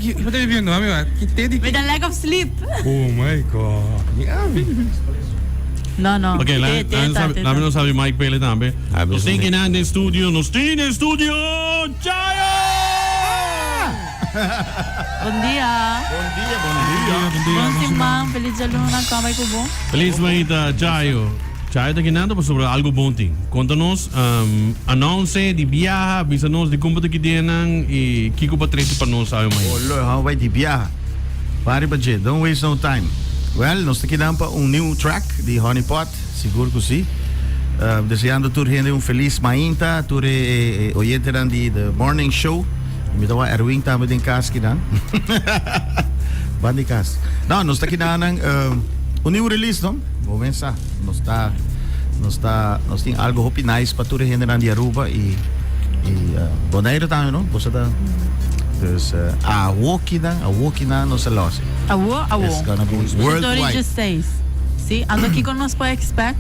Ki bo ta viviendo ami wa? Ki te di With a lack of sleep. Oh my God. Mi ami. No, no. Ok, la, Te, te, la, ta, sabi, te, la ta. no sabi Mike Pele tambe. Ah, Nos tin sí. kinan den studio, nos tin den studio Chayo! Bon dia. Bon dia, bon dia. Bon dia. Bon siman, feliz djaluna, kon bai ku bo? Feliz maita Chayo. Chayo ta kinando pasobra algo bon tin. Konta nos, um, announce di biaha, bisa nos di kon bo ta kidenan i kiko bo a trese pa nos awe mañana. Olo, hou bai di biaha. Pari pa dje, don't waste no time. Well, nos ta kinan pa un new track di Honey Pot, sigur ku si. Deseando tur hende un feliz mainta, tur e oyentenan di The Morning Show. Mi ta wak Erwin tambe den kas kinan. Ban di kas. No, nos ta kinanan un new release, no? Bo mes sa, nos ta, nos ta, nos tin algo hopi nice pa tur e hendenan di Aruba y, y Bonaire tambe, no? Boso ta, dus awo kinan, awo kinan nos a losi. Awo, awo. It's gonna be worldwide. Just says. Si, anto kiko nos por expect?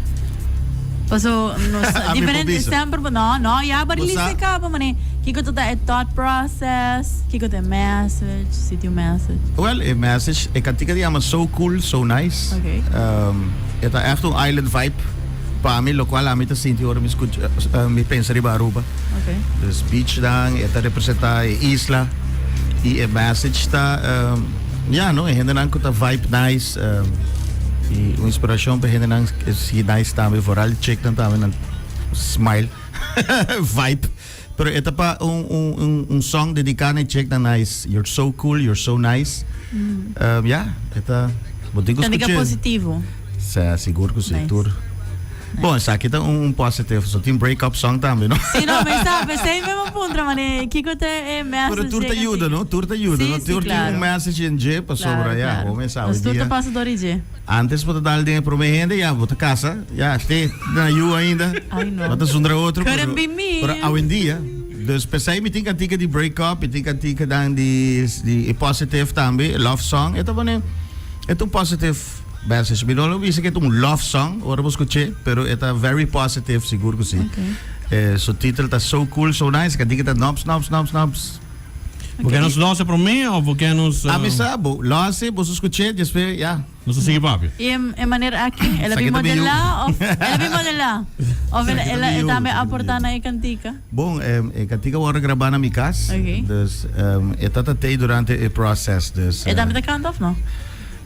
Paso nos A mi por diferente bisa. semper, no, no, ya bo Bo release sa- caba, mane. Kiko ta ta e thought process? Kiko ta e message? Si tin un message. Well, e message, e cantica di yama So Cool, So Nice. Okay. E ta echt un island vibe pa mi, locual ami ta sinti ora mi scucha, mi pensa riba Aruba. Okay. Dus beach dan, e ta representa e isla. Y e message ta, ja no, e hendenan cu ta vibe nice, y un inspiracion pa e hendenan sigui nice tambe, vooral chicknan tambe nan smile, vibe. Pero e ta pa un un un un song dedica na e chick nan nice. You're so cool, you're so nice. Um, ja, e ta bo tin ku Cantica scuche. positivo. Sa, sigur ku si, Nice. tur. Bon, esaki ta un, un positive. So tin break up song tambe, no? Si, no, mi sa, p'esei mi a puntra, mane, kiko ta e message Pero tur den ta yuda, cantica? no? Tur ta yuda, Si, no? si, Tur tin claro. un message den dje pasobra, Claro, ja, claro. bo mes sa, Nos hoy tur ta dia. pasa dor di dje. Antes bo ta dal den e prome hende, ya, bo ta casa, ya, te na yu ainda. Ay, no. Bo ta zundra otro, Couldn't pero, be me. pero awendia, dus p'esei mi tin cantica di break up, mi tin cantica dan di, di e positive tambe, love song, e ta pone, e ta un positive message. Mi no lo bisa ke ta un love song, ora bo scuché, pero e ta very positive, sigur cu si. Okay. Eh, su titel ta So Cool, So Nice, cantica ta nobs, nobs, nobs, nobs. Bo ke nos lose promé of bo ke nos... A mi sa, bo lose, boso skuché, despues, ya. Nos ta sigui papia. I e manera aki, el a Esaki bin ta mi yu. modelá of el a bin modelá? Of el Esaki ta el mi e yu, tambe esaki ta mi aportá yu. na e kantika? Bon, e kantika wòrdu grabá na mi kas. Oké. Dus e tata tei durante e process, dus. E tambe ta kanta of no?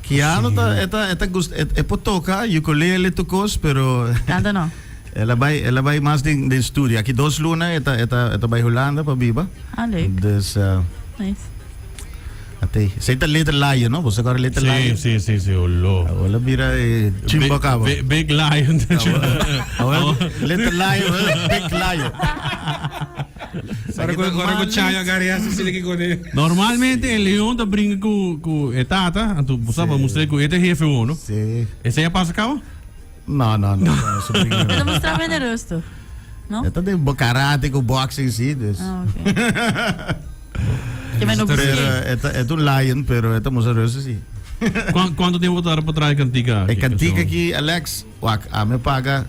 Keanu ta, e ta, e ta gust, e por toka ukulele tur kos, pero. Kanta no? El a bai, el a bai mas den, den studio. Aki dos luna e ta, e ta, e ta bai Hulanda pa biba. Ah, leuk. Dus, uh, Nice. atei. Esei ta Little Lion, no? Bo sa kor Little Sí, Lion? sí, sí, sí, olo. Awor a bira e chimbo kaba. Big, big lion. Awor Little Lion, Big Lion. Ora ku ora ku Chayo agarra ya si ki kone. Normalmente e leon ta brinca ku ku e tata, anto bo sa pa mustra ku e ta jefe uno. Sí. Esei a pasa kaba? No, no, no. no, su brinca E ta no. mustra bene rustig, no? E ta den karate ku boxing sí, dus. Ah, ok. Ke men no Pero busqué. e ta e ta un lion, pero e ta mustra rustig sí. Cuan- Cuanto tiempo tarda pa traha e cantica E aki? cantica aki, Alex, wak, a me paga.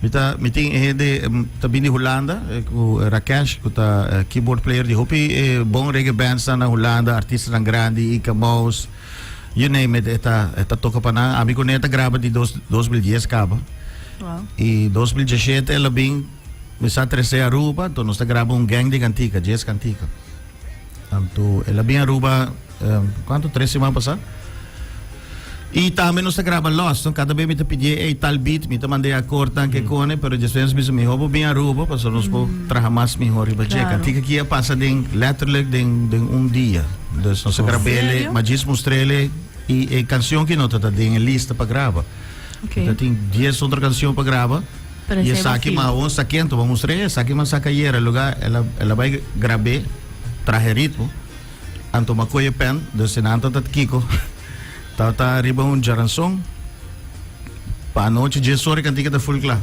Mi ta mi tin e hende ta bini di Hulanda, ku Rakesh, ku ta keyboard player di hopi bon reggae bands na Hulanda, artistanan grandi, Ika Mous. You name it, e ta, e ta toca pa nan. Ami cu ne ta graba di dos, 2010 caba. Wow. Y 2017 el a bin, mi sa trece Aruba, anto nos ta graba un gang di cantica, dies cantica. Anto el a bin Aruba, um, cuanto, tres siman pasa. Y tambe nos ta graba los, no? Cada vez mi ta pidi, hey, tal beat, mi ta mand'e acordan ke cone, pero despues mi bisa, mihor bo bin Aruba, pasobra nos por traha mas mihor riba dje. Claro. Cantica aki a pasa den, letterlijk den, den un dia. Dus nos a grab'ele, Serio? ma djis mustr'ele y e cancion ki no ta ta den e lista pa graba. Ok. Ta tin dies otro cancion pa graba. Pero Y esei bo esaki feel. ma awor sa kento, bo mustr'e, esaki ma saca ayera, lugar el a, el a bay grab'e, traha e ritmo. Anto ma coye pen, dus e nan ta ta kiko. Ta ta riba un djaranson. Pa anochi dies ora e cantica ta full cla.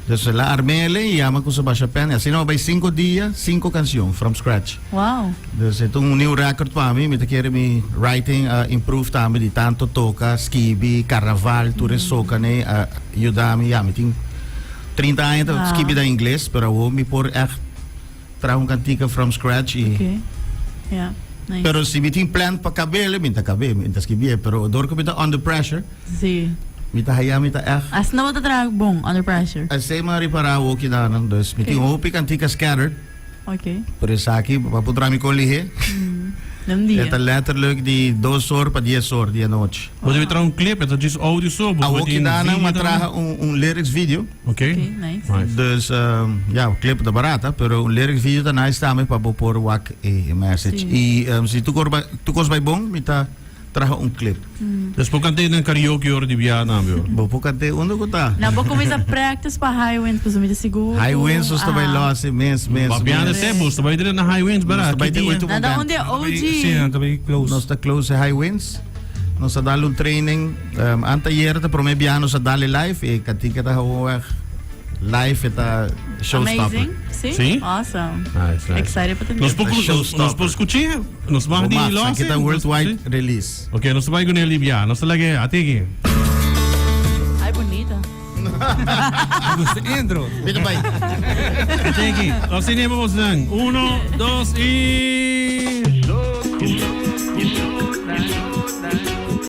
Dus el a arm'ele y yama cu su basha pen. Y asina bo bay cinco dia, cinco cancion from scratch. Wow. Dus e ta un new record pa mi. Mi ta kere mi writing a improve tambe di tanto toca, skibi, carnaval, tur e soca-ne a yuda mi. Ya, mi tin 30 aña ta skibi na ingles, pero awor mi por echt traha un cantica from scratch y Ok. Ja. Nice. Pero si mi tin plan pa kabele, mi ta kabe, mi ta skibié, pero dor ku mi ta under pressure, Si. mi ta haya mi ta echt. Asina bo ta traha bon under pressure. Esei mi a ripará awoki nan, dus mi tin hopi kantika scattered. Ok. Pero esaki pa puntra mi kon lihé. Den dia. E ta letterlijk di dos or pa dies or di anochi. Bo debe traha un clip, e ta djis audio so. Bo Awoki tin nan mi a video traha un lyrics video. Ok. Ok, nice. Nice. Dus ja, clip ta barata, pero un lyrics video ta nice tambe pa bo por wak e message. Si. I si tur kos bai bon, mi ta traha un clip. Des por cant'é den karaoke ora di biaha tambe ora. Bo por cant'é unda cu ta. Nan por cuminsa practice pa High Winds pasobra mi ta sigur cu. High Winds nos ta bai los e mes mes. Papiando mes. esei bos ta bai dre na High Winds bera. Nos ta bai Ki den dia? ultimo Nan ta band. un di e OG. Si, nan ta bai close. Nos ta close e High Winds. Nos a dal un training. Anteayer ta prome biaha nos a dal e live e cantica ta gewoon weg. Live e ta showstopper. Amazing. Si? Si? Awesome. Nice, nice. Excited pa tende. Nos por Showstopper. nos por scuch'é? Nos mag di Bo mag, los? esaki ta worldwide release. Ok, nos ta bai con el bia. Nos ta lag'é ate aki. Ay, bonita. Gusta intro. Mi ta bai. Ate aki. Nos tin bo bosnan. Uno, dos y...